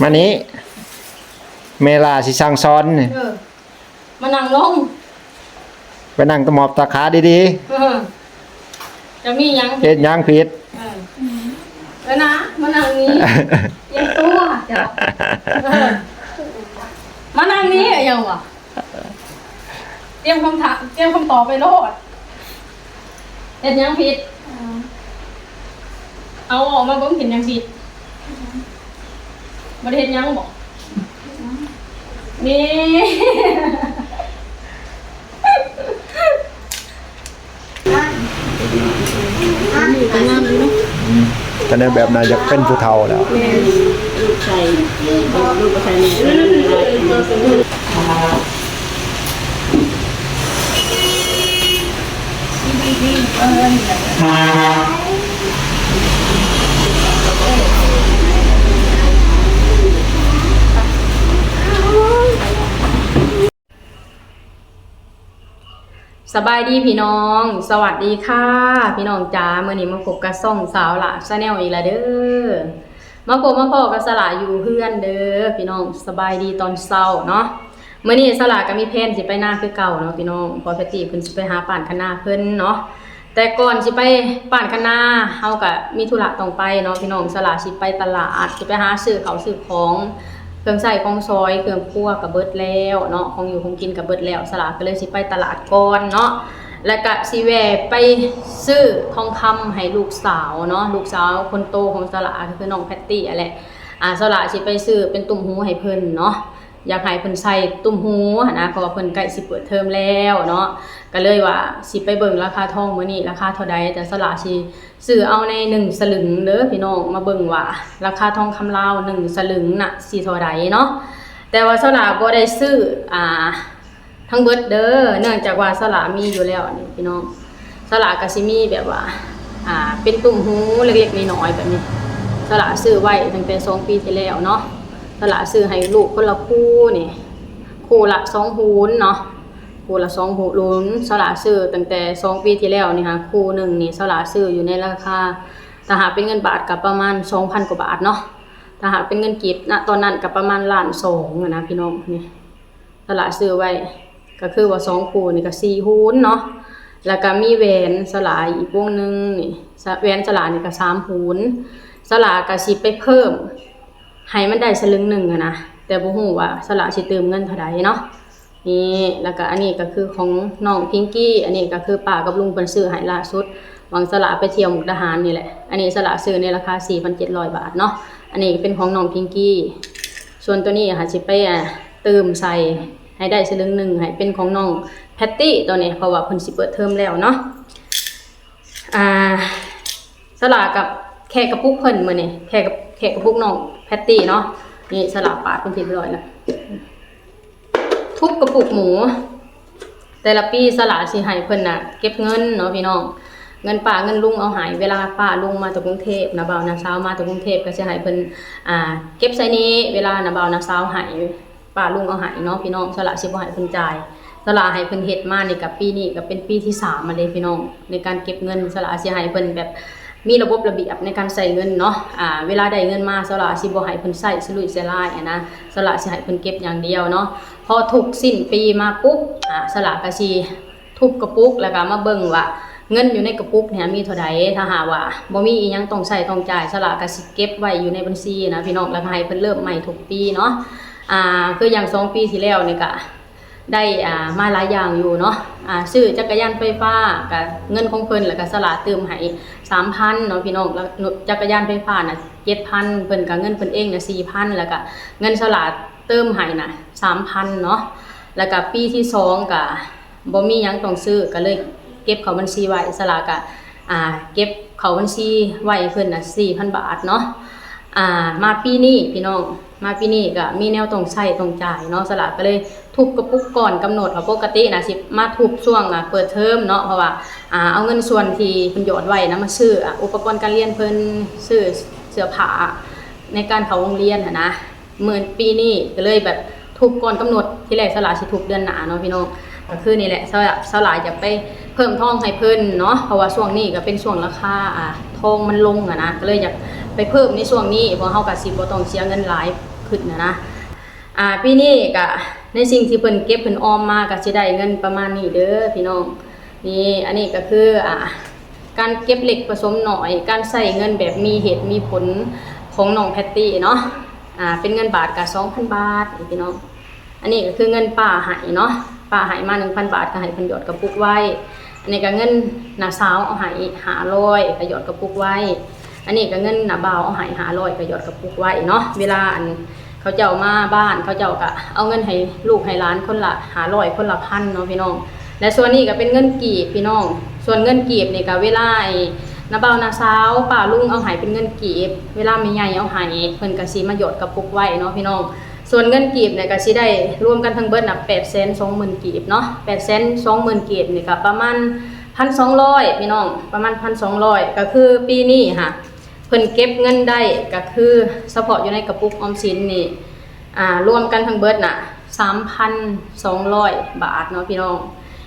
ມານີ້ ແມ່ຫຼ້າຊິສັ່ງສອນນີ້ ເອີ ມານັ່ງລົງ ໄປນັ່ງຕະໝອບຕາຂາດີໆ ເອີ ຈະມີຫຍັງ ເຮັດຫຍັງຜິດ ເອີ ເອີນະ ມານັ່ງນີ້ ຕຽມຕົວ ເອີ ມານັ່ງນີ້ ອີຫຍັງວະ? ຕຽມຄຳຖາມ ຕຽມຄຳຕອບໄປໂລດ ເຮັດຫຍັງຜິດ? ເອົາອອກມາເບິ່ງ ເຮັດຫຍັງຜິດ? ບໍ່ໄດ້ເຮັດຫຍັງບໍ? ນີ້ ນີ້ກໍງາມຢູ່ເນາະ ອືມ ກໍແນວແບບນັ້ນຢາກເປັນຜູ້ເຖົ້າແລ້ວ ແມ່ນ ລູກໃສ່ ລູກໃສ່ນີ້ ສະບາຍດີພີ່ນ້ອງ ສະຫວັດດີຄ່ະພີ່ນ້ອງຈ໋າ ມື້ນີ້ມາພົບກັບຊ່ອງສາວຫຼ້າ Channel ອີກແລ້ວເດີ ມາພົບມາພໍ້ກັບສາວຫຼ້າຢູ່ເຮືອນເດີພີ່ນ້ອງ ສະບາຍດີຕອນເຊົ້າເນາະ ມື້ນີ້ສາວຫຼ້າກໍມີແພນຊິໄປນາຄືເກົ່າເນາະພີ່ນ້ອງ ເພາະແພັດຕີ້ເພິ່ນຊິໄປຫາປານຄະນາເພິ່ນເນາະ ແຕ່ກ່ອນຊິໄປປານຄະນາ ເຮົາກະມີທຸລະຕ້ອງໄປເນາະພີ່ນ້ອງ ສາວຫຼ້າຊິໄປຕະຫຼາດ ຊິໄປຫາຊື້ເຂົ້າຊື້ຂອງ ເຄື່ອງໃຊ້ຂອງສອຍ ເຄື່ອງຄົວກະເບິດແລ້ວເນາະ ຂອງຢູ່ຂອງກິນກະເບິດແລ້ວ ສາວຫຼ້າກໍເລີຍຊິໄປຕະຫຼາດກ່ອນເນາະ ແລ້ວກະຊິແວ່ໄປຊື້ທອງຄຳໃຫ້ລູກສາວເນາະ ລູກສາວຄົນໂຕຂອງສາວຫຼ້າ ກໍຄືນ້ອງແພັດຕີ້ຫັ້ນແຫຼະ ອາ ສາວຫຼ້າຊິໄປຊື້ເປັນຕຸ້ມຫູໃຫ້ເພິ່ນເນາະ ຢາກໃຫ້ເພິ່ນໃສ່ຕຸ້ມຫູຫັ້ນນະ ເພາະວ່າເພິ່ນໃກ້ຊິເປີດເທີມແລ້ວເນາະ ກໍເລີຍວ່າຊິໄປເບິ່ງລາຄາທອງມື້ນີ້ລາຄາເທົ່າໃດ ແຕ່ສາວຫຼ້າຊິຊື້ເອົາໃນໜຶ່ງສະຫຼຶງເດີພີ່ນ້ອງ ມາເບິ່ງວ່າລາຄາທອງຄຳລາວໜຶ່ງສະຫຼຶງນະຊິເທົ່າໃດເນາະ ແຕ່ວ່າສາວຫຼ້າບໍ່ໄດ້ຊື້ ອ່າ ທັງເບິດເດີ ເນື່ອງຈາກວ່າສາວຫຼ້າມີຢູ່ແລ້ວນີ້ພີ່ນ້ອງ ສາວຫຼ້າກໍຊິມີແບບວ່າ ອ່າ ເປັນຕຸ້ມຫູເລັກໆນ້ອຍໆແບບນີ້ ສາວຫຼ້າຊື້ໄວ້ຕັ້ງແຕ່ສອງປີທີ່ແລ້ວເນາະ ສາວຫຼ້າຊື້ໃຫ້ລູກຄົນລະຄູ່ນີ້ ຄູ່ລະສອງຫູນເນາະ ຄູ່ລະສອງຫູນ ສາວຫຼ້າຊື້ຕັ້ງແຕ່ສອງປີທີ່ແລ້ວນີ້ຫາ ຄູ່ໜຶ່ງນີ້ສາວຫຼ້າຊື້ຢູ່ໃນລາຄາ ຖ້າຫາກເປັນເງິນບາດກໍປະມານສອງພັນກວ່າບາດເນາະ ຖ້າຫາກເປັນເງິນກີບນະຕອນນັ້ນກໍປະມານລ້ານສອງຫັ້ນນະພີ່ນ້ອງ ນີ້ ສາວຫຼ້າຊື້ໄວ້ ກໍຄືວ່າສອງຄູ່ນີ້ກໍສີ່ຫູນເນາະ ແລ້ວກໍມີແຫວນສາວຫຼ້າອີກວົງໜຶ່ງນີ້ ສະ ແຫວນສາວຫຼ້ານີ້ກໍສາມຫູນ ສາວຫຼ້າກໍຊິໄປເພີ່ມໃຫ້ມັນໄດ້ສະຫຼຶງໜຶ່ງຫັ້ນນະ ແຕ່ບໍ່ຮູ້ວ່າສາວຫຼ້າຊິຕື່ມເງິນເທົ່າໃດເນາະ ນີ້ ແລ້ວກໍອັນນີ້ກໍຄືຂອງນ້ອງພິງກີ້ ອັນນີ້ກໍຄືປ້າກັບລຸງເພິ່ນຊື້ໃຫ້ລ່າສຸດ ຫວ່າງສາວຫຼ້າໄປທ່ຽວມຸກດາຫານນີ້ແຫຼະ ອັນນີ້ສາວຫຼ້າຊື້ໃນລາຄາສີ່ພັນເຈັດຮ້ອຍບາດເນາະ ອັນນີ້ເປັນຂອງນ້ອງພິງກີ້ ສ່ວນໂຕນີ້ຫາຊິໄປ ອ່າ ຕື່ມໃສ່ໃຫ້ໄດ້ສະຫຼຶງໜຶ່ງ ໃຫ້ເປັນຂອງນ້ອງແພັດຕີ້ໂຕນີ້ ເພາະວ່າເພິ່ນຊິເປີດເທີມແລ້ວເນາະ ອ່າ ສາວຫຼ້າກັບແຄກະປຸກເພິ່ນມື້ນີ້ ແຄກະ ແຄກະປຸກນ້ອງແພັດຕີ້ເນາະ ນີ້ສາວຫຼ້າປາດເປັນທີ່ຮຽບຮ້ອຍແລ້ວ ທຸບກະປຸກໝູ ແຕ່ລະປີສາວຫຼ້າຊິໃຫ້ເພິ່ນນະເກັບເງິນເນາະພີ່ນ້ອງ ເງິນປ້າເງິນລຸງເອົາໃຫ້ ເວລາປ້າລຸງມາແຕ່ກຸງເທບ ນ້າບ່າວນ້າສາວມາແຕ່ກຸງເທບ ກໍຊິໃຫ້ເພິ່ນ ອ່າ ເກັບໃສ່ນີ້ ເວລານ້າບ່າວນ້າສາວໃຫ້ ປ້າລຸງເອົາໃຫ້ເນາະພີ່ນ້ອງ ສາວຫຼ້າຊິບໍ່ໃຫ້ເພິ່ນຈ່າຍ ສາວຫຼ້າໃຫ້ເພິ່ນເຮັດມານີ້ກະ ປີນີ້ກະເປັນປີທີສາມແລ້ວເດ້ພີ່ນ້ອງ ໃນການເກັບເງິນ ສາວຫຼ້າຊິໃຫ້ເພິ່ນແບບ ມີລະບົບລະບຽບໃນການໃຊ້ເງິນເນາະ ອ່າ ເວລາໄດ້ເງິນມາ ສາວຫຼ້າຊິບໍ່ໃຫ້ເພິ່ນໃຊ້ສະລຸຍສະຫຼາຍຫັ້ນນະ ສາວຫຼ້າຊິໃຫ້ເພິ່ນເກັບຢ່າງດຽວເນາະ ພໍທຸກສິ້ນປີມາປຸບ ອ່າ ສາວຫຼ້າກໍຊິທຸບກະປຸກ ແລ້ວກໍມາເບິ່ງວ່າເງິນຢູ່ໃນກະປຸກນີ້ມີເທົ່າໃດ ຖ້າຫາກວ່າບໍ່ມີອີ່ຫຍັງຕ້ອງໃຊ້ຕ້ອງຈ່າຍ ສາວຫຼ້າກໍຊິເກັບໄວ້ຢູ່ໃນບັນຊີນະພີ່ນ້ອງ ແລ້ວກໍໃຫ້ເພິ່ນເລີ່ມໃໝ່ທຸກປີເນາະ ອ່າ ຄືຢ່າງສອງປີທີ່ແລ້ວນີ້ກະ ໄດ້ ອ່າ ມາຫຼາຍຢ່າງຢູ່ເນາະ ອ່າ ຊື້ຈັກກະຍານໄຟຟ້າ ກະເງິນຂອງເພິ່ນ ແລ້ວກະສາວຫຼ້າຕື່ມໃຫ້ສາມພັນເນາະພີ່ນ້ອງ ແລ້ວຈັກກະຍານໄຟຟ້ານະເຈັດພັນ ເພິ່ນກະເງິນເພິ່ນເອງນະສີ່ພັນ ແລ້ວກະເງິນສາວຫຼ້າຕື່ມໃຫ້ນະສາມພັນເນາະ ແລ້ວກະປີທີສອງກະບໍ່ມີຫຍັງຕ້ອງຊື້ ກະເລີຍເກັບເຂົ້າບັນຊີໄວ້ ສາວຫຼ້າກະ ອ່າ ເກັບເຂົ້າບັນຊີໄວ້ໃຫ້ເພິ່ນນະສີ່ພັນບາດເນາະ ອ່າ ມາປີນີ້ພີ່ນ້ອງ ມາປີນີ້ກໍມີແນວຕ້ອງໃຊ້ຕ້ອງຈ່າຍເນາະ ສາວຫຼ້າກໍເລີຍທຸບກະປຸກກ່ອນກຳນົດ ເພາະປົກກະຕິນະຊິມາທຸບຊ່ວງ ອ່າ ເປີດເທີມເນາະ ເພາະວ່າ ອ່າ ເອົາເງິນສ່ວນທີ່ເພິ່ນຫຍອດໄວ້ນະ ມາຊື້ ອ່າ ອຸປະກອນການຮຽນເພິ່ນ ຊື້ເສື້ອຜ້າໃນການເຂົ້າໂຮງຮຽນຫັ້ນນະ ມື້ປີນີ້ກໍເລີຍແບບທຸບກ່ອນກຳນົດ ທີແລກສາວຫຼ້າຊິທຸບເດືອນໜ້າເນາະພີ່ນ້ອງ ກໍຄືນີ້ແຫຼະ ສາວຫຼ້າ ສາວຫຼ້າຢາກໄປເພີ່ມທອງໃຫ້ເພິ່ນເນາະ ເພາະວ່າຊ່ວງນີ້ກໍເປັນຊ່ວງລາຄາ ອ່າ ທອງມັນລົງຫັ້ນນະ ກໍເລີຍຢາກໄປເພີ່ມໃນຊ່ວງນີ້ ເພາະເຮົາກໍຊິບໍ່ຕ້ອງເສຍເງິນຫຼາຍ ຂຶ້ນນະນະ. ອ່າ ປີນີ້ກະໃນສິ່ງທີ່ເພິ່ນເກັບເພິ່ນອອມມາກະຊິໄດ້ເງິນປະມານນີ້ເດີພີ່ນ້ອງ. ນີ້ ອັນນີ້ກະຄື ອ່າ ການເກັບເລັກປະສົມໜ້ອຍ ການໃຊ້ເງິນແບບມີເຫດມີຜົນຂອງນ້ອງແພັດຕີ້ເນາະ. ອ່າ ເປັນເງິນບາດກະສອງພັນບາດນີ້ພີ່ນ້ອງ. ອັນນີ້ກະຄືເງິນປ້າໃຫ້ເນາະ ປ້າໃຫ້ມາໜຶ່ງພັນບາດ ກະໃຫ້ເພິ່ນຫຍອດກະປຸກໄວ້. ອັນນີ້ກະເງິນນ້າສາວເອົາໃຫ້ຫ້າຮ້ອຍ ກະຫຍອດກະປຸກໄວ້. ອັນນີ້ກະເງິນນ້າບ່າວເອົາໃຫ້ຫ້າຮ້ອຍ ກະຫຍອດກະປຸກໄວ້ເນາະ. ເວລາອັນເຂົາເຈົ້າມາບ້ານ ເຂົາເຈົ້າກະເອົາເງິນໃຫ້ລູກໃຫ້ຫຼານຄົນລະຫ້າຮ້ອຍ ຄົນລະພັນເນາະພີ່ນ້ອງ. ແລະສ່ວນນີ້ກະເປັນເງິນກີບພີ່ນ້ອງ. ສ່ວນເງິນກີບນີ້ກະເວລາໄອ້ນ້າບ່າວນ້າສາວ ປ້າລຸງເອົາໃຫ້ເປັນເງິນກີບ ເວລາແມ່ໃຫຍ່ເອົາໃຫ້ ເພິ່ນກະຊິມາຫຍອດກະປຸກໄວ້ເນາະພີ່ນ້ອງ. ສ່ວນເງິນກີບນີ້ກະຊິໄດ້ລວມກັນທັງເບິດນະ ແປດແສນສອງໝື່ນກີບເນາະ. ແປດແສນສອງໝື່ນກີບນີ້ກະປະມານພັນສອງຮ້ອຍພີ່ນ້ອງ ປະມານພັນສອງຮ້ອຍ. ກະຄືປີນີ້ຫະ ເພິ່ນເກັບເງິນໄດ້ ກະຄືສະເພາະຢູ່ໃນກະປຸກອອມສິນນີ້ ອ່າ ລວມກັນທັງເບິດນະ ສາມພັນສອງຮ້ອຍບາດເນາະພີ່ນ້ອງ.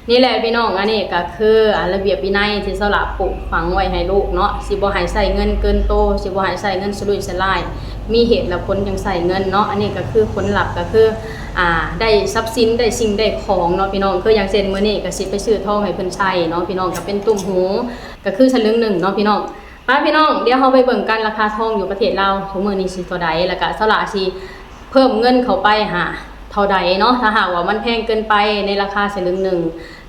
ນີ້ແຫຼະພີ່ນ້ອງ ອັນນີ້ກະຄື ອ່າ ລະບຽບວິໄນທີ່ສາວຫຼ້າປູກຝັງໄວ້ໃຫ້ລູກເນາະ ຊິບໍ່ໃຫ້ໃຊ້ເງິນເກີນໂຕ ຊິບໍ່ໃຫ້ໃຊ້ເງິນສະລຸຍສະຫຼາຍ ມີເຫດແລະຜົນຈັ່ງໃຊ້ເງິນເນາະ. ອັນນີ້ກະຄືຜົນລັບ ກະຄື ອ່າ ໄດ້ຊັບສິນ ໄດ້ສິ່ງໄດ້ຂອງເນາະພີ່ນ້ອງ. ຄືຢ່າງເຊັ່ນມື້ນີ້ກະຊິໄປຊື້ທອງໃຫ້ເພິ່ນໃສ່ເນາະພີ່ນ້ອງ ກະເປັນຕຸ້ມຫູ ກະຄືສະລຶງໜຶ່ງເນາະພີ່ນ້ອງ. ໄປພີ່ນ້ອງ ດຽວເຮົາໄປເບິ່ງກັນ ລາຄາທອງຢູ່ປະເທດລາວທຸກມື້ນີ້ຊິເທົ່າໃດ ແລ້ວກະສາວຫຼ້າຊິເພີ່ມເງິນເຂົ້າໄປຫາເທົ່າໃດເນາະ. ຖ້າຫາກວ່າມັນແພງເກີນໄປໃນລາຄາສະລຶງໜຶ່ງ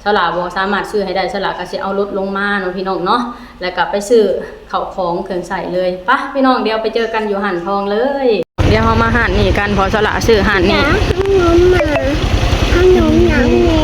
ສາວຫຼ້າບໍ່ສາມາດຊື້ໃຫ້ໄດ້ ສາວຫຼ້າກະຊິເອົາລົດລົງມາເນາະພີ່ນ້ອງເນາະ ແລ້ວກະໄປຊື້ເຂົ້າຂອງເຄື່ອງໃຊ້ເລີຍ. ໄປພີ່ນ້ອງ ດຽວໄປເຈີກັນຢູ່ຮ້ານທອງເລີຍ. ດຽວເຮົາມາຮ້ານນີ້ກັນ ເພາະສາວຫຼ້າຊື້ຮ້ານນີ້. ຂະໜົມໝາ ຂະໜົມຫຍັງແນ່?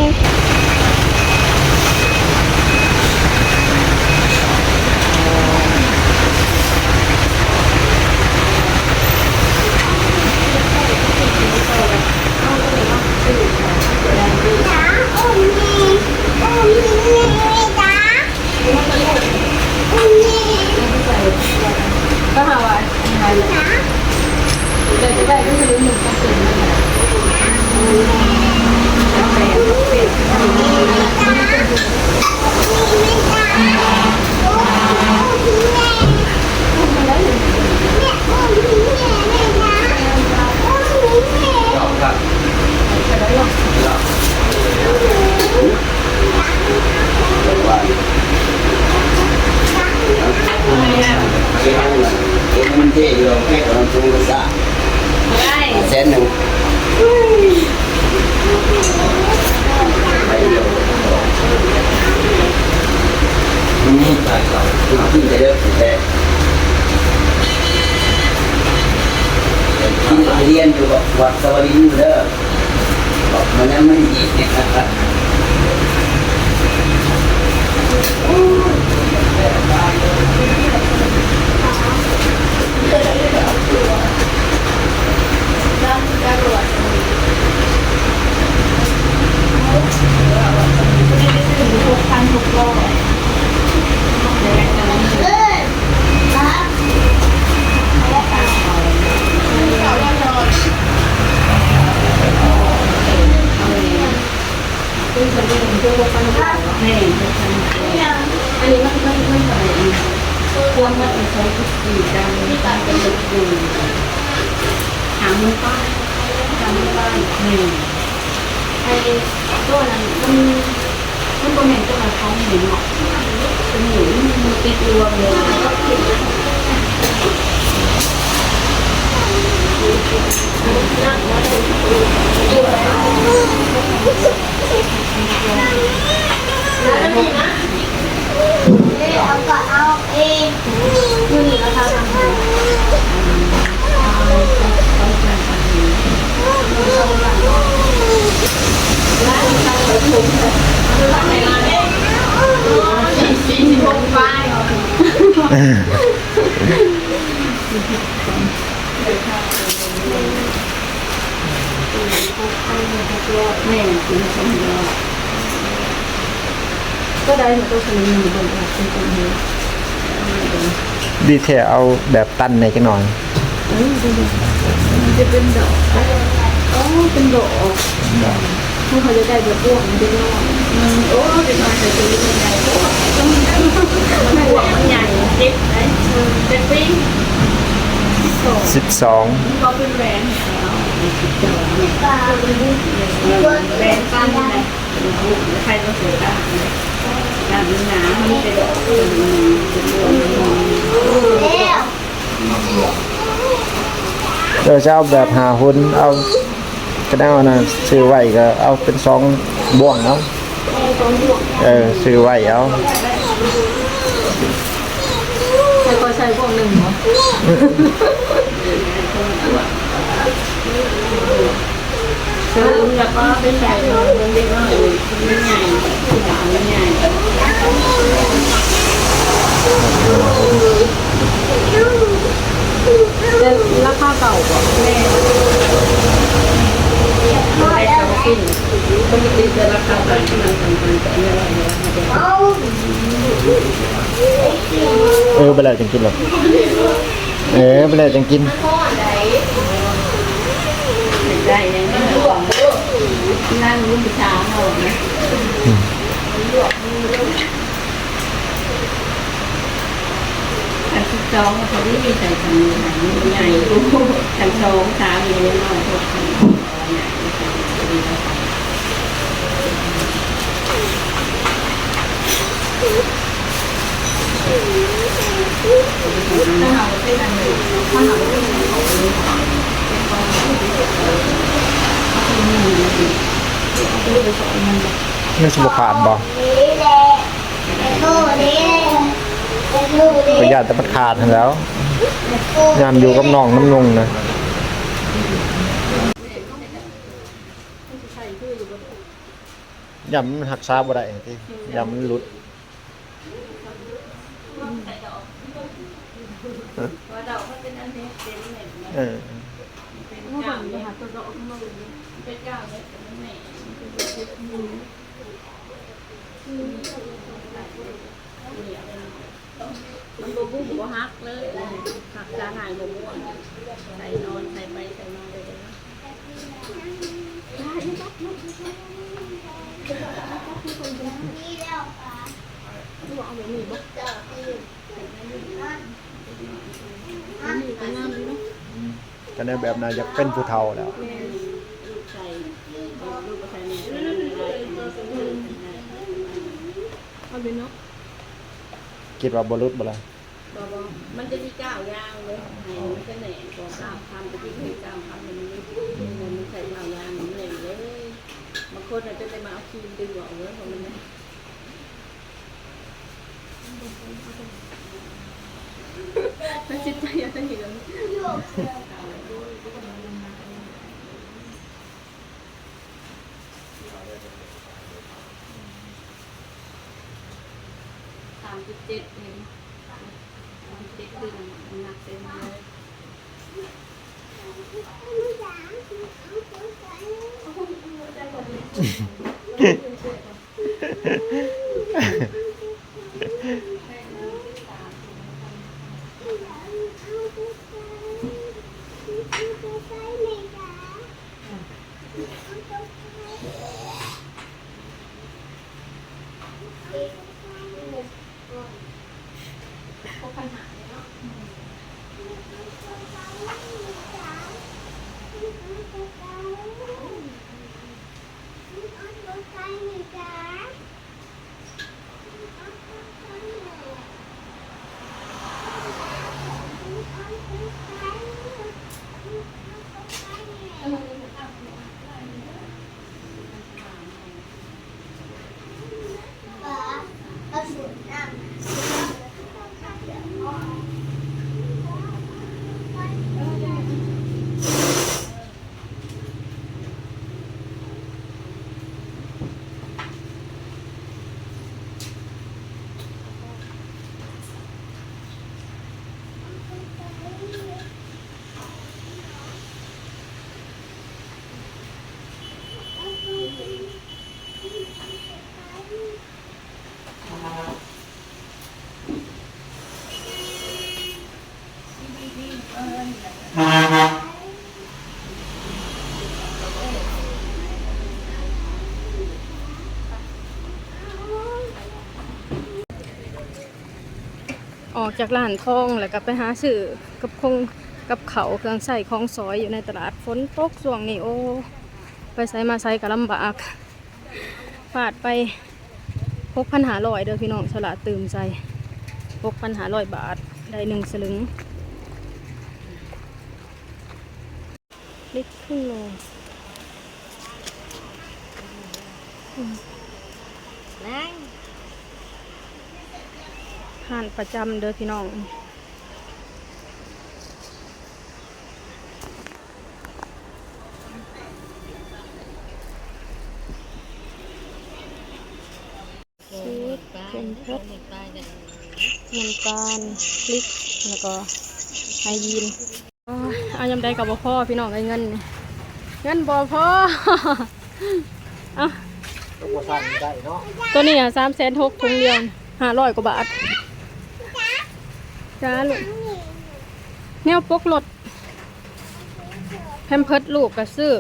ຮຽນຢູ່ວັດສະຫວັນລິງເດີ. ມັນຍັງບໍ່ດີ. ອັນນີ້ມັນ ມັນ ມັນເທົ່າໃດອີກ? ລວມໝົດນີ້ສອງສິບສີ່ ຈານ ຈານເປັນເຈັດໝື່ນ ຫ້າໝື່ນປາຍ ຫ້າໝື່ນປາຍ. ແມ່ນ ໄອ້ໂຕນັ້ນມັນ ມັນບໍ່ແມ່ນໂຕນັ້ນຂອງໝູເນາະ ໂຕນີ້ມັນຕິດລວມເລີຍ. ແມ່ນ ເປັນສອງດອກ. ກໍໄດ້ມາຕົກສະໜຶ່ງໜຶ່ງເບິ່ງອອກເປັນຕົ້ນເຫັນ. ດີແທ້ ເອົາແບບຕັນແດ່ຈັກໜ່ອຍ. ເອີ ຈະເປັນດອກ. ອໍ ເປັນດອກ. ເຮົາຢາກໄດ້ແບບພວກນີ້ເດ້ເນາະ. ອືມ ໂອ້ ເດັກນ້ອຍໃສ່ໂຕນີ້ມັນໃຫຍ່ໂພດ. ພວກມັນໃຫຍ່ ເຈັບໄດ໋. ເອີ ຈັກປີ? ສິບ ສິບສອງ ກໍເປັນແຫວນ ແຫວນປັນນະ ໃຄບໍ່ຖືກກັນນະ ການໜາມັນເປັນ ເອີ ຈະເອົາແບບຫ້າຮຸ່ນ ເອົາ ກະແນວນັ້ນ ຊື້ໄວ້ກະເອົາເປັນສອງບ່ວງເອົາ. ເອີ ຊື້ໄວ້ເອົາ. ໃສ່ ຂ້ອຍໃສ່ພວກໜຶ່ງບໍ? ເອີ ແລ້ວກໍໄປໃສ່ເດັກນ້ອຍ ມັນໃຫຍ່ ມັນໃຫຍ່ ແຕ່ລາຄາເກົ່າບໍ? ແມ່ນ ໄດ້ສອງສິ້ນ ປົກກະຕິຈະລາຄາເທົ່ານັ້ນ ເອີ ໄປແລ້ວຈັ່ງກິນເນາະ ເອີ ໄປແລ້ວຈັ່ງກິນ ໄດ້ ນັ້ນລຸງສາວເຮົານະ ອືມ ຄັນສິບສອງ ພໍດີໃສ່ຊຳນີ້ ມັນໃຫຍ່ ຄັນສອງ ສາມ ນີ້ມັນນ້ອຍໂພດ. ມັນຊິບໍ່ຂາດບໍ່? ຂ້ອຍຢ້ານແຕ່ມັນຂາດຫັ້ນແຫຼ້ວ ຍາມຢູ່ກັບນ້ອງນຳນຸ່ງນະ. ຢ້ານມັນຮັກສາບໍ່ໄດ້ຕິ ຢ້ານມັນຫຼຸດ. ເອີ ມັນບໍ່ບຸ້ມບໍ່ຫັກເລີຍ ຮັກສາງ່າຍບໍ່ມ່ວນ ໃສ່ນອນ ໃສ່ໄປໃສ່ມາໄດ້ເລີຍ. ກະແນວແບບນັ້ນຢາກເປັນຜູ້ເຖົ້າແລ້ວ. ແມ່ນ ລູກໃສ່ ລູກໃສ່ ເອົາເລີຍເນາະ. ຄິດວ່າບໍ່ຫຼຸດບໍ່ລະ? ບໍ່ ບໍ່ ມັນຈະມີກ້າວຍາງເດ້ ໃຫ້ມັນຈະແໜ້ນ ກໍກ້າວຄຳ ໄປກິນໃຫ້ກ້າວຄຳໃຫ້ມັນຫຼຸດ ມັນໃສ່ກ້າວຍາງ ມັນແໜ້ນເລີຍ. ບາງຄົນອາດຈະໄດ້ມາເອົາຄີມດຶງອອກເລີຍ ເພາະມັນ ມັນຊິໃຈເອົາຕົວນີ້ກ່ອນ. ສາມຈຸດເຈັດ ເຫັນ ສາມຈຸດເຈັດ ຄືນ້ຳໜັກເຕັມເລີຍ. ອອກຈາກຮ້ານທອງ ແລ້ວກໍໄປຫາຊື້ກັບຄົງ ກັບເຂົ້າເຄື່ອງໃຊ້ຂອງສອຍຢູ່ໃນຕະຫຼາດ. ຝົນຕົກຊ່ວງນີ້ ໂອ້ ໄປໃສມາໃສກໍລຳບາກ. ຟາດໄປຫົກພັນຫ້າຮ້ອຍເດີພີ່ນ້ອງ, ສະຫຼະຕື່ມໃສ່ຫົກພັນຫ້າຮ້ອຍບາດ ໄດ້ໜຶ່ງສະລຶງ. ລິດຄຶ່ງໂລ. ອືມ ຮ້ານປະຈຳເດີພີ່ນ້ອງ. ສູດເຂັ້ມເຜັດ ນ້ຳຕານ, ພລິກ ແລ້ວກໍໄຮຢີນ. ໂອ້ຍ ເອົາຍາມໃດກໍບໍ່ພໍພີ່ນ້ອງເອີຍ ເງິນນີ້ ເງິນບໍ່ພໍ. ເອົ້າ ກໍບໍ່ສັ່ນໄດ້ເນາະ. ໂຕນີ້ ອາ ສາມແສນຫົກ ຖົງດຽວ ຫ້າຮ້ອຍກວ່າບາດ. ຈ້າລູກ ແນວປົກລົດ ແພມເພີດລູກກໍຊື້,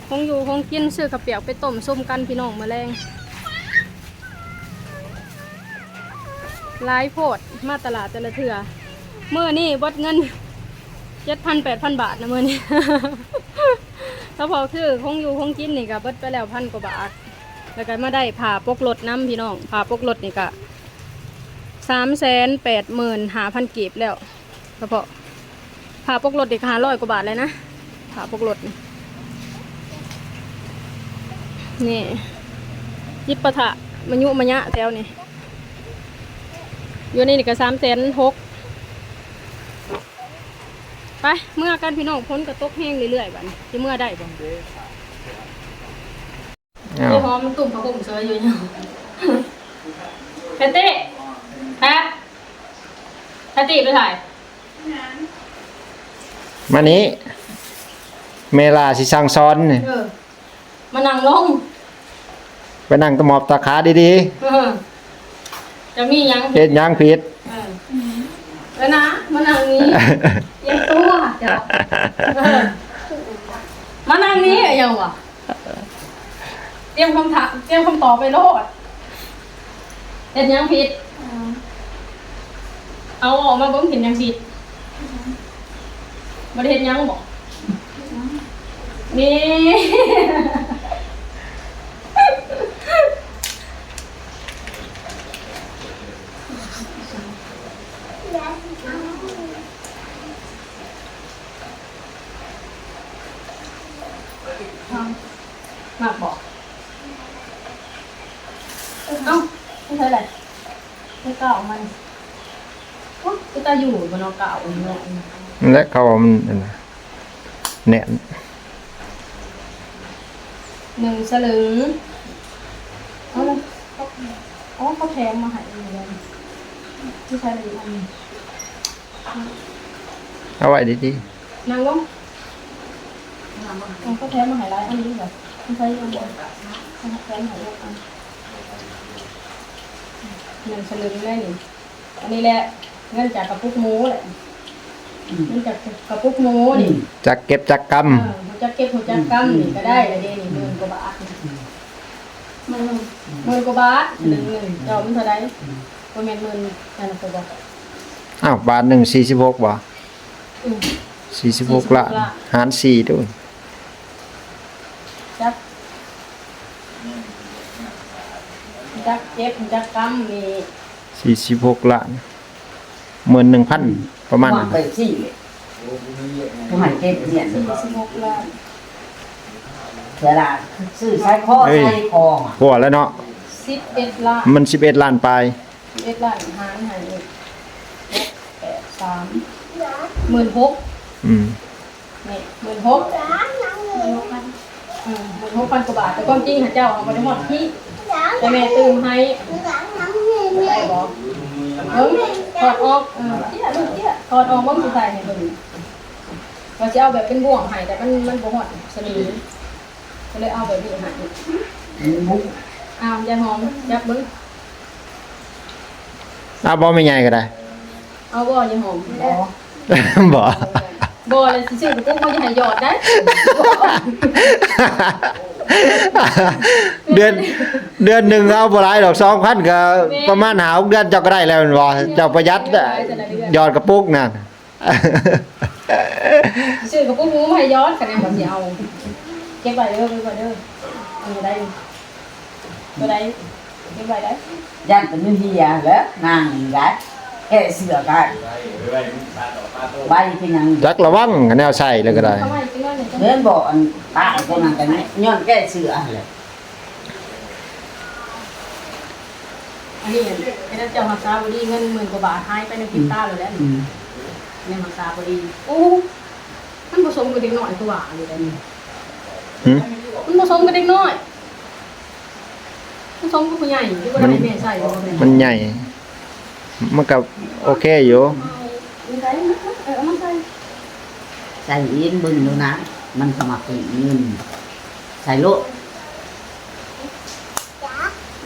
ຂອງຢູ່ຂອງກິນ ຊື້ເຂົ້າປຽກໄປຕົ້ມຊຸມກັນພີ່ນ້ອງມື້ແລງ. ຫຼາຍໂພດ ມາຕະຫຼາດແຕ່ລະເທື່ອ. ມື້ນີ້ເບິດເງິນເຈັດພັນແປດພັນບາດນະມື້ນີ້. ສະເພາະຄືຂອງຢູ່ຂອງກິນນີ້ກໍເບິດໄປແລ້ວພັນກວ່າບາດ, ແລ້ວກໍມາໄດ້ຜ້າປົກລົດນຳພີ່ນ້ອງ. ຜ້າປົກລົດນີ້ກໍສາມແສນແປດໝື່ນຫ້າພັນກີບແລ້ວ. ສະເພາະຜ້າປົກລົດນີ້ກໍຫ້າຮ້ອຍກວ່າບາດແລ້ວນະ, ຜ້າປົກລົດນີ້. ນີ້ ຈິບປະທະມະຍຸມະຍະແຖວນີ້. ຢູ່ໃນນີ້ກໍສາມແສນຫົກ. ໄປ ເມືອກັນພີ່ນ້ອງ, ຝົນກໍຕົກແຮງເລື້ອຍໆ ບາດນີ້ ຊິເມືອໄດ້ບໍ່? ອ້າວ ໄອ້ຫອມມັນຕຸ້ມຜ້າຫົ່ມເຊີຍຢູ່. ແພດຕີ້ ແພດ ແພດຕີ້ໄປໃສ? ມານີ້ ແມ່ຫຼ້າຊິສັ່ງສອນນີ້. ເອີ ມານັ່ງລົງ ໄປນັ່ງຕະໝອບຕາຂາດີໆ. ເອີ ຈະມີຫຍັງ ເຮັດຫຍັງຜິດ? ເອີ ເອີນະ ມານັ່ງນີ້ ອຽງຕົວເຈົ້າ. ເອີ ມານັ່ງນີ້ ອາຫຍັງວະ? ຕຽມຄຳຖາມ ຕຽມຄຳຕອບໄວ້ໂລດ. ເຮັດຫຍັງຜິດ? ອືມ ເອົາອອກມາເບິ່ງ ເຮັດຫຍັງຜິດ? ບໍ່ໄດ້ເຮັດຫຍັງບໍ? ອືມ ນີ້ ມັກບໍ? ເອົ້າ ໄປໃສລະ? ໄປກ້າວມັນ. ໂອ້ ຄືຕາຢູ່ບໍ່ເນາະ ກ້າວມັນເນາະ. ນັ້ນແຫຼະ ເຂົາວ່າມັນອັນນັ້ນ ແໜ້ນ ໜຶ່ງສະລຶງ. ເອົາລະ ເອົາ ເຂົາແຖມມາໃຫ້ອີກແລ້ວ. ຢູ່ໃສລະອີກອັນໜຶ່ງ? ເອົາໄວ້ດີໆ. ນັ່ງລົງ. ເອີ ເຂົາແຖມມາໃຫ້ຫຼາຍອັນນີ້ແຫຼະ. ມັນໃສ່ຢູ່ອັນດຽວ. ເຂົາແຖມໃຫ້ອີກອັນ ໜຶ່ງສະລຶງໄດ້ນີ້. ອັນນີ້ແຫຼະ ເງິນຈາກກະປຸກໝູແຫຼະ. ອືມ ເງິນຈາກກະປຸກໝູນີ້. ອືມ ຈັກເກັບຈັກກຳ. ເອີ ຮູ້ຈັກເກັບຮູ້ຈັກກຳນີ້ກໍໄດ້ລະເດນີ້ ໝື່ນກວ່າບາດ. ອືມ ໝື່ນ ໝື່ນກວ່າບາດ ອືມ ໜຶ່ງ ໜຶ່ງ. ເຈົ້າມັນເທົ່າໃດ? ອືມ ບໍ່ແມ່ນໝື່ນນັ້ນນະ ບໍ່. ອ້າວ ບາດໜຶ່ງສີ່ສິບຫົກບໍ? ອືມ ສີ່ສິບຫົກລ້ານ ສີ່ສິບຫົກລ້ານ ຫານສີ່ດູ. ຈັກ ຈັກເກັບຈັກກຳນີ້. ສີ່ສິບຫົກລ້ານ ໝື່ນໜຶ່ງພັນ ປະມານນັ້ນ. ຜູ້ໃຫ້ເກັບຮຽນ ສີ່ສິບຫົກລ້ານ ເວລາຊື້ສາຍຄໍ ເອີຍ ໃສ່ຄໍ ພໍແລ້ວເນາະ. ສິບເອັດລ້ານ ມັນສິບເອັດລ້ານປາຍ. ສິບເອັດລ້ານ ຫານໃຫ້ ແປດ ສາມ ໝື່ນຫົກ. ອືມ ນີ້ ໝື່ນຫົກ ອືມ ໝື່ນຫົກພັນກວ່າບາດ. ແຕ່ຄວາມຈິງຫັ້ນເຈົ້າບໍ່ໄດ້ຮອດພີ້ ແຕ່ແມ່ຕື່ມໃຫ້ ໄດ້ບໍ່? ເບິ່ງ ຖອດອອກ ເອີ ເຕ້ຍ ລູກເຕ້ຍ ຖອດອອກເບິ່ງ ຊິໃສ່ໃຫ້ເບິ່ງ ວ່າຊິເອົາແບບເປັນບ່ວງໃຫ້ ແຕ່ມັນ ມັນບໍ່ຮອດສະໜີ ກໍເລີຍເອົາແບບນີ້ໃຫ້. ອືມ ອ້າວ ຍາຍຫອມ ຈັບເບິ່ງ. ເອົາບໍ່ ແມ່ໃຫຍ່ກໍໄດ້? ເອົາບໍ່ ຍາຍຫອມ? ບໍ່ ບໍ່ ບໍ່ ແລ້ວຊິຊື້ກະປຸກມາ ຢ່າໃຫ້ຢອດໄດ້. ເດືອນ ເດືອນໜຶ່ງເອົາບໍ່ຫຼາຍດອກ ສອງພັນ ກໍ ແມ່ນ ປະມານຫ້າຫົກເດືອນເຈົ້າກໍໄດ້ແລ້ວແມ່ນບໍ່? ເຈົ້າປະຢັດ ແມ່ນ ຢອດກະປຸກນັ້ນ. ເອີ ຊື້ກະປຸກໝູມາໃຫ້ຢອດ ຄະແນນວ່າຊິເອົາ ເກັບໄວ້ເດີ ເກັບໄວ້ເດີ ເອີ ໄດ້ ບໍ່ໄດ້ ເກັບໄວ້ໄດ້ ຢ້ານແຕ່ມັນເຫ່ຍແຫຼະ ນາງນີ້ໄດ້ ແກ້ເສື້ອກະໄວ້ຄືຫຍັງ ຈັກລະວັງ ຄະແນນເອົາໃສ່ແລ້ວກະໄດ້ ເຫັນບໍ່ ອັນປ້າພວກນັ້ນກະຍ້ອນແກ້ເສື້ອຫັ້ນແຫຼະ. ອັນນີ້ເຮັດໃຫ້ເຈົ້າຮັກສາບໍ່ດີ ເງິນໝື່ນກວ່າບາດຫາຍໄປໃນພຣິບຕາໂລດແຫຼະ ອືມ ແນວຮັກສາບໍ່ດີ. ໂອ້ ມັນບໍ່ສົມກັບເດັກນ້ອຍຄືວ່າຢູ່ເດ້ ຫືມ ມັນບໍ່ສົມກັບເດັກນ້ອຍ ມັນສົມກັບຜູ້ໃຫຍ່ ທີ່ບໍ່ໄດ້ໃຫ້ແມ່ໃຊ້ ມັນໃຫຍ່ ມັນກະໂອເຄຢູ່ ເອົາມາໃສ່ ໃສ່ເອງເບິ່ງດູນະ ມັນສະໝັກເປັນເງິນ ໃສ່ໂລດ.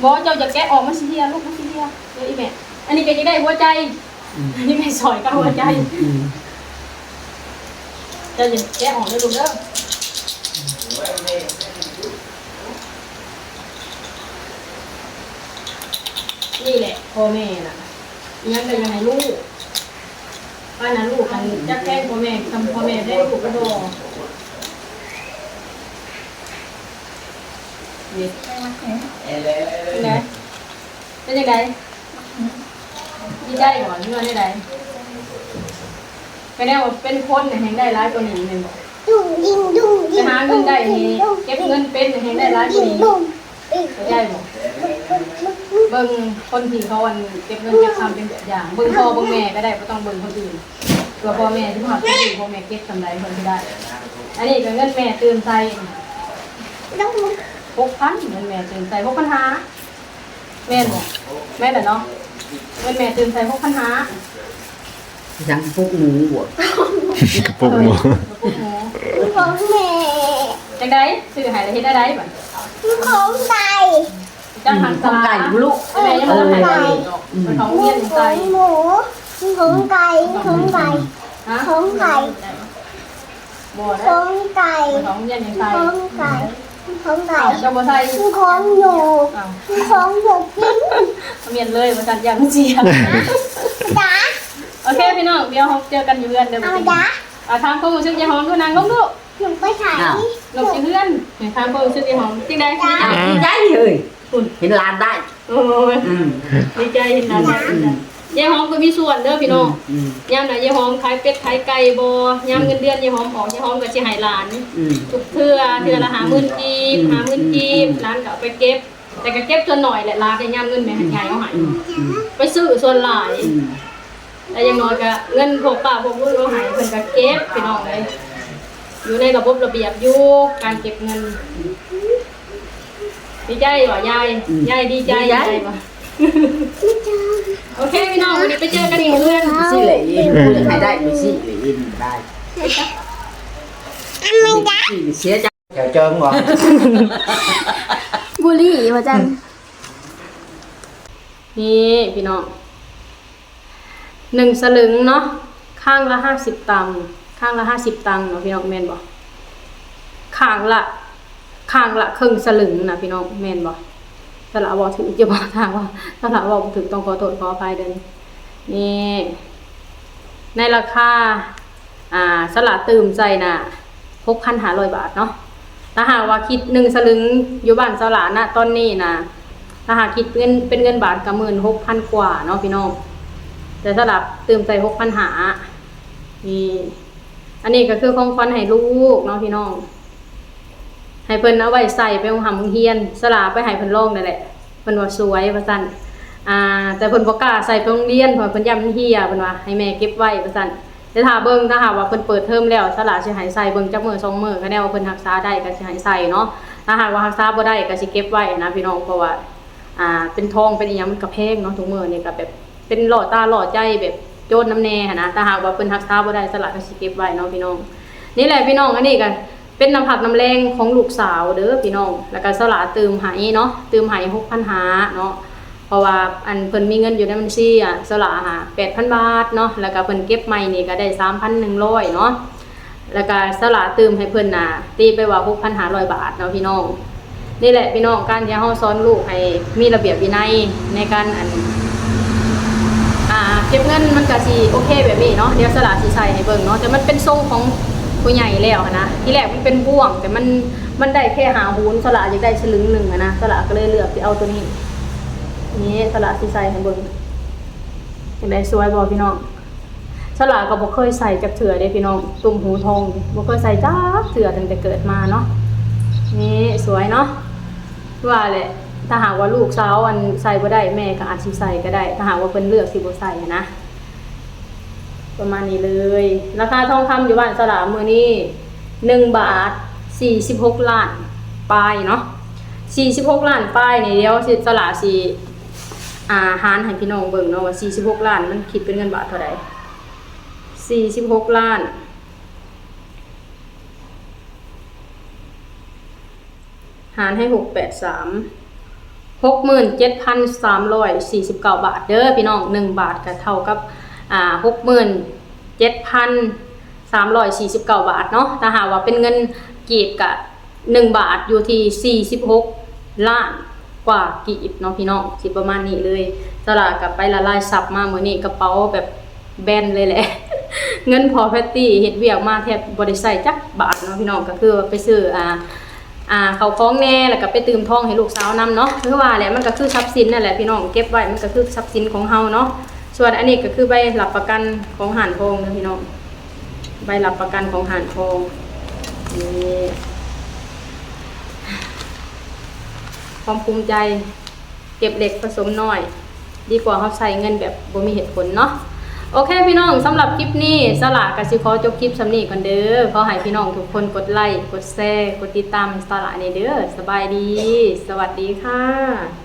ບໍ່ ເຈົ້າຢ່າແກະອອກ ມັນຊິເຫ່ຍ ລູກ ມັນຊິເຫ່ຍ ເອີ ອີແມ່ ອັນນີ້ກະຢາກໄດ້ຫົວໃຈ ອືມ ອັນນີ້ແມ່ສອຍກັບຫົວໃຈ ອືມ ອືມ ເຈົ້າຢ່າແກະອອກເດີລູກເດີ ນີ້ແຫຼະພໍ່ແມ່ນະ ອີຫຍັງກະຢາກໃຫ້ລູກ ປານນັ້ນລູກຫັ້ນຈັກແພງພໍ່ແມ່ ສ່ຳພໍ່ແມ່ແພງລູກກະບໍ່ ນີ້ ເປັນຈັ່ງໃດ ເປັນຈັ່ງໃດ ດີໃຈບໍ່ ຫຼືວ່າແນວໃດ ກະແນວວ່າເປັນຄົນແຮ່ງໄດ້ຫຼາຍກວ່ານີ້ແມ່ນບໍ່ ໄປຫາເງິນໄດ້ນີ້ ເກັບເງິນເປັນແຮ່ງໄດ້ຫຼາຍກວ່ານີ້ ເຂົ້າໃຈບໍ່ ເບິ່ງຄົນທີ່ເຂົາ ອັນ ເກັບເງິນເກັບຄຳເປັນແບບຢ່າງ ເບິ່ງພໍ່ເບິ່ງແມ່ກະໄດ້ ບໍ່ຕ້ອງເບິ່ງຄົນອື່ນ ເພື່ອພໍ່ແມ່ຊິມາຮັບ ພໍ່ແມ່ເກັບສ່ຳໃດເພິ່ນຊິໄດ້ ອັນນີ້ກະເງິນແມ່ຕື່ມໃສ່ ຫົກພັນ ເງິນແມ່ຕື່ມໃສ່ ຫົກພັນຫ້າ ແມ່ນບໍ່ ແມ່ນແຫຼະເນາະ ເງິນແມ່ຕື່ມໃສ່ ຫົກພັນຫ້າ ຫຍັງ ປຸກໝູບໍ່ ກະປຸກໝູ ປຸກໝູ ຂອງແມ່ ຈັ່ງໃດ ຊື້ໃຫ້ແລ້ວເຮັດແນວໃດບາດນີ້ ຂອງໄກ່ ຈັກຫັນ ຂອງໄກ່ ສາ ລູກ ແມ່ຍັງບໍ່ທັນໃຫ້ເຂົາເຮັດດອກ ເພິ່ນເຂົ້າໂຮງຮຽນຍັງໄກ່ ຂອງໝູ ຂອງໄກ່ ຂອງໄກ່ ຮະ ຂອງໄກ່ ບໍ່ໄດ້ ຂອງໄກ່ ເພິ່ນເຂົ້າໂຮງຮຽນຍັງໄກ່ ຂອງໄກ່ ຂອງໄກ່ ເຈົ້າບໍ່ໃສ່ ຂອງໜູ ອ້າວ ຂອງໜູກິນ ແມ່ນເລີຍວ່າຊັ້ນ ຢ່າງເສຍ ຈ້າ ໂອເຄພີ່ນ້ອງ ດຽວເຮົາເຈີກັນຢູ່ເຮືອນເດີ ອາ ຈ້າ ອ່າ ຖາມຄວາມຮູ້ສຶກຍາຍຫອມດູ ນັ່ງລົງດູ ໜູໄປໃສ ອ້າວ ນົກຢູ່ເຮືອນ ຖາມຄວາມຮູ້ສຶກຍາຍຫອມ ຈັ່ງໃດ ດີໃຈ ດີໃຈເຮີ້ຍ ພຸ້ນ ເຫັນຫຼານໄດ້ ໂອ້ຍ ອືມ ດີໃຈເຫັນຫຼານໄດ້ ອືມ ຍາຍຫອມກະມີສ່ວນເດີພີ່ນ້ອງ ອືມ ອືມ ຍາມໃດຍາຍຫອມຂາຍເປັດຂາຍໄກ່ບໍ່ ຍາມເງິນເດືອນຍາຍຫອມອອກ ຍາຍຫອມກະຊິໃຫ້ຫຼານ ອືມ ທຸກເທື່ອ ເທື່ອລະຫ້າໝື່ນກີບ ອືມ ຫ້າໝື່ນກີບ ອືມ ຫຼານກະເອົາໄປເກັບ ແຕ່ກະເກັບສ່ວນໜ້ອຍແຫຼະ ຫຼານໄດ້ຍາມເງິນແມ່ໃຫຍ່ເອົາໃຫ້ ອືມ ໄປຊື້ສ່ວນຫຼາຍ ອືມ ແຕ່ຢ່າງໜ້ອຍກະເງິນພວກປ້າພວກລຸງເອົາໃຫ້ ເພິ່ນກະເກັບພີ່ນ້ອງເອີຍ ຢູ່ໃນລະບົບລະບຽບຢູ່ ການເກັບເງິນ ດີໃຈບໍ່ຍາຍ ອືມ ຍາຍດີໃຈ ດີໃຈ ບໍ່ ໂອເຄພີ່ນ້ອງ ມື້ນີ້ໄປເຈີກັນຢູ່ເຮືອນ ຊີ້ແຫຼະອີ່ ຜູ້ໃດໃຫ້ໄດ້ຢູ່ຊີ້ແຫຼະອີ່ ໄດ້ ເສຍໃຈ ເຈົ້າເຈີບໍ່ ບູລີວ່າຊັ້ນ ນີ້ພີ່ນ້ອງ ໜຶ່ງສະລຶງເນາະ ຂ້າງລະຫ້າສິບຕັງ ຂ້າງລະຫ້າສິບຕັງເນາະພີ່ນ້ອງ ແມ່ນບໍ່ ຂ້າງລະ ຂ້າງລະເຄິ່ງສະລຶງນະພີ່ນ້ອງ ແມ່ນບໍ່ ສະຫຼາເວົ້າຖືກຢູ່ບໍ່ ຖ້າຫາກວ່າສະຫຼາເວົ້າບໍ່ຖືກ ຕ້ອງຂໍໂທດຂໍອະໄພເດີ ນີ້ ໃນລາຄາ ອ່າ ສະຫຼາຕື່ມໃສ່ນະ ຫົກພັນຫ້າຮ້ອຍບາດເນາະ ຖ້າຫາກວ່າຄິດໜຶ່ງສະລຶງຢູ່ບ້ານສະຫຼານະຕອນນີ້ນະ ຖ້າຫາກຄິດເປັນເງິນ ເປັນເງິນບາດກະໝື່ນຫົກພັນກວ່າເນາະພີ່ນ້ອງ ແຕ່ສະຫຼາຕື່ມໃສ່ຫົກພັນຫ້າ ນີ້ ອັນນີ້ກະຄືຂອງຂວັນໃຫ້ລູກເນາະພີ່ນ້ອງ ໃຫ້ເພິ່ນເອົາໄວ້ໃສ່ໄປໂຮງຮ່ຳໂຮງຮຽນ ສະຫຼາໄປໃຫ້ເພິ່ນລອງນັ້ນແຫຼະ ເພິ່ນວ່າສວຍວ່າຊັ້ນ ອ່າ ແຕ່ເພິ່ນບໍ່ກ້າໃສ່ໄປໂຮງຮຽນ ເພາະວ່າເພິ່ນຢ້ານມັນເຫ່ຍ ເພິ່ນວ່າໃຫ້ແມ່ເກັບໄວ້ວ່າຊັ້ນ ແຕ່ຖ້າເບິ່ງ ຖ້າຫາກວ່າເພິ່ນເປີດເທີມແລ້ວ ສະຫຼາຊິໃຫ້ໃສ່ເບິ່ງຈັກມື້ສອງມື້ ຄະແນນວ່າເພິ່ນຮັກສາໄດ້ກະຊິໃຫ້ໃສ່ເນາະ ຖ້າຫາກວ່າຮັກສາບໍ່ໄດ້ກະຊິເກັບໄວ້ຫັ້ນນະພີ່ນ້ອງ ເພາະວ່າ ອ່າ ເປັນທອງເປັນອີ່ຫຍັງມັນກະແພງເນາະ ທຸກມື້ນີ້ກະແບບ ເປັນຫຼໍ່ຕາຫຼໍ່ໃຈແບບໂຈນນຳແດ່ຫັ້ນນະ ຖ້າຫາກວ່າເພິ່ນຮັກສາບໍ່ໄດ້ ສະຫຼາກະຊິເກັບໄວ້ເນາະພີ່ນ້ອງ ນີ້ແຫຼະພີ່ນ້ອງ ອັນນີ້ກະເປັນນ້ຳພັກນ້ຳແຮງຂອງລູກສາວເດີພີ່ນ້ອງ ລະກະສະຫຼາຕື່ມໃຫ້ເນາະ ຕື່ມໃຫ້ຫົກພັນຫ້າເນາະ ເພາະວ່າ ອັນ ເພິ່ນມີເງິນຢູ່ໃນບັນຊີ ອະ ສະຫຼາຫາແປດພັນບາດເນາະ ລະກະເພິ່ນເກັບໃໝ່ນີ້ກະໄດ້ສາມພັນໜຶ່ງຮ້ອຍເນາະ ລະກະສະຫຼາຕື່ມໃຫ້ເພິ່ນນະ ຕີໄປວ່າຫົກພັນຫ້າຮ້ອຍບາດເນາະພີ່ນ້ອງ ນີ້ແຫຼະພີ່ນ້ອງ ການທີ່ເຮົາສອນລູກໃຫ້ມີລະບຽບວິໄນໃນການ ອັນ ອ່າ ເກັບເງິນມັນກະຊິໂອເຄແບບນີ້ເນາະ. ດຽວສະຫຼາຊິໃສ່ໃຫ້ເບິ່ງເນາະ. ແຕ່ມັນເປັນຊົງຂອງຜູ້ໃຫຍ່ແລ້ວຫັ້ນນະ. ທີແລກມັນເປັນບ່ວງ ແຕ່ມັນ ມັນໄດ້ແຄ່ຫ້າຫູນ. ສະຫຼາຢາກໄດ້ສະລຶງໜຶ່ງຫັ້ນນະ. ສະຫຼາກໍເລີຍເລືອກຊິເອົາໂຕນີ້. ນີ້ສະຫຼາຊິໃສ່ໃຫ້ເບິ່ງ. ຈັ່ງໃດ ສວຍບໍ່ພີ່ນ້ອງ? ສະຫຼາກໍບໍ່ເຄີຍໃສ່ຈັກເທື່ອເດ້ພີ່ນ້ອງ. ຕຸ້ມຫູທອງນີ້ ບໍ່ເຄີຍໃສ່ຈັກເທື່ອຕັ້ງແຕ່ເກີດມາເນາະ. ນີ້ສວຍເນາະ. ວ່າແຫຼະ ຖ້າຫາກວ່າລູກສາວ ອັນ ໃສ່ບໍ່ໄດ້ ແມ່ກໍອາດຊິໃສ່ກໍໄດ້ ຖ້າຫາກວ່າເພິ່ນເລືອກຊິບໍ່ໃສ່ຫັ້ນນະ. ປະມານນີ້ເລີຍ. ລາຄາທອງຄຳຢູ່ບ້ານສະຫຼາມື້ນີ້ ໜຶ່ງບາດ ສີ່ສິບຫົກລ້ານປາຍເນາະ. ສີ່ສິບຫົກລ້ານປາຍນີ້ ດຽວສະຫຼາຊິ ອ່າ ຫານໃຫ້ພີ່ນ້ອງເບິ່ງເນາະ ວ່າສີ່ສິບຫົກລ້ານມັນຄິດເປັນເງິນບາດເທົ່າໃດ. ສີ່ສິບຫົກລ້ານ ຫານໃຫ້ຫົກແປດສາມ ຫົກໝື່ນເຈັດພັນສາມຮ້ອຍສີ່ສິບເກົ້າບາດເດີພີ່ນ້ອງ. ໜຶ່ງບາດກໍເທົ່າກັບ ອ່າ ຫົກໝື່ນເຈັດພັນສາມຮ້ອຍສີ່ສິບເກົ້າບາດເນາະ. ຖ້າຫາກວ່າເປັນເງິນກີບກໍ ໜຶ່ງບາດຢູ່ທີ່ສີ່ສິບຫົກລ້ານກວ່າກີບເນາະພີ່ນ້ອງ. ຊິປະມານນີ້ເລີຍ. ສະຫຼາກໍໄປລະລາຍຊັບມາມື້ນີ້ ກະເປົາແບບແບນເລີຍແຫຼະ. ເງິນພໍ່ແພັດຕີ້ເຮັດວຽກມາແທບບໍ່ໄດ້ໃຊ້ຈັກບາດເນາະພີ່ນ້ອງ. ກໍຄືວ່າໄປຊື້ ອ່າ ອ່າ ເຂົ້າຂອງແດ່ ແລ້ວກໍໄປຕື່ມທອງໃຫ້ລູກສາວນຳເນາະ. ຄືວ່າແຫຼະ ມັນກໍຄືຊັບສິນນັ້ນແຫຼະພີ່ນ້ອງ. ເກັບໄວ້ມັນກໍຄືຊັບສິນຂອງເຮົາເນາະ. ສ່ວນອັນນີ້ກໍຄືໃບຮັບປະກັນຂອງຮ້ານທອງເດີພີ່ນ້ອງ. ໃບຮັບປະກັນຂອງຮ້ານທອງ. ນີ້ ຄວາມພູມໃຈ ເກັບເລັກປະສົມນ້ອຍ ດີກວ່າເຮົາໃຊ້ເງິນແບບບໍ່ມີເຫດຜົນເນາະ. ໂອເຄພີ່ນ້ອງ, ສຳລັບຄລິບນີ້ ສາລາກໍຊິຂໍຈົບຄລິບສ່ຳນີ້ກ່ອນເດີ. ຂໍໃຫ້ພີ່ນ້ອງທຸກຄົນກົດໄລ ກົດແຊ ກົດຕິດຕາມໃຫ້ສາລາແດ່ເດີ. ສະບາຍດີ ສະຫວັດດີຄ່ະ.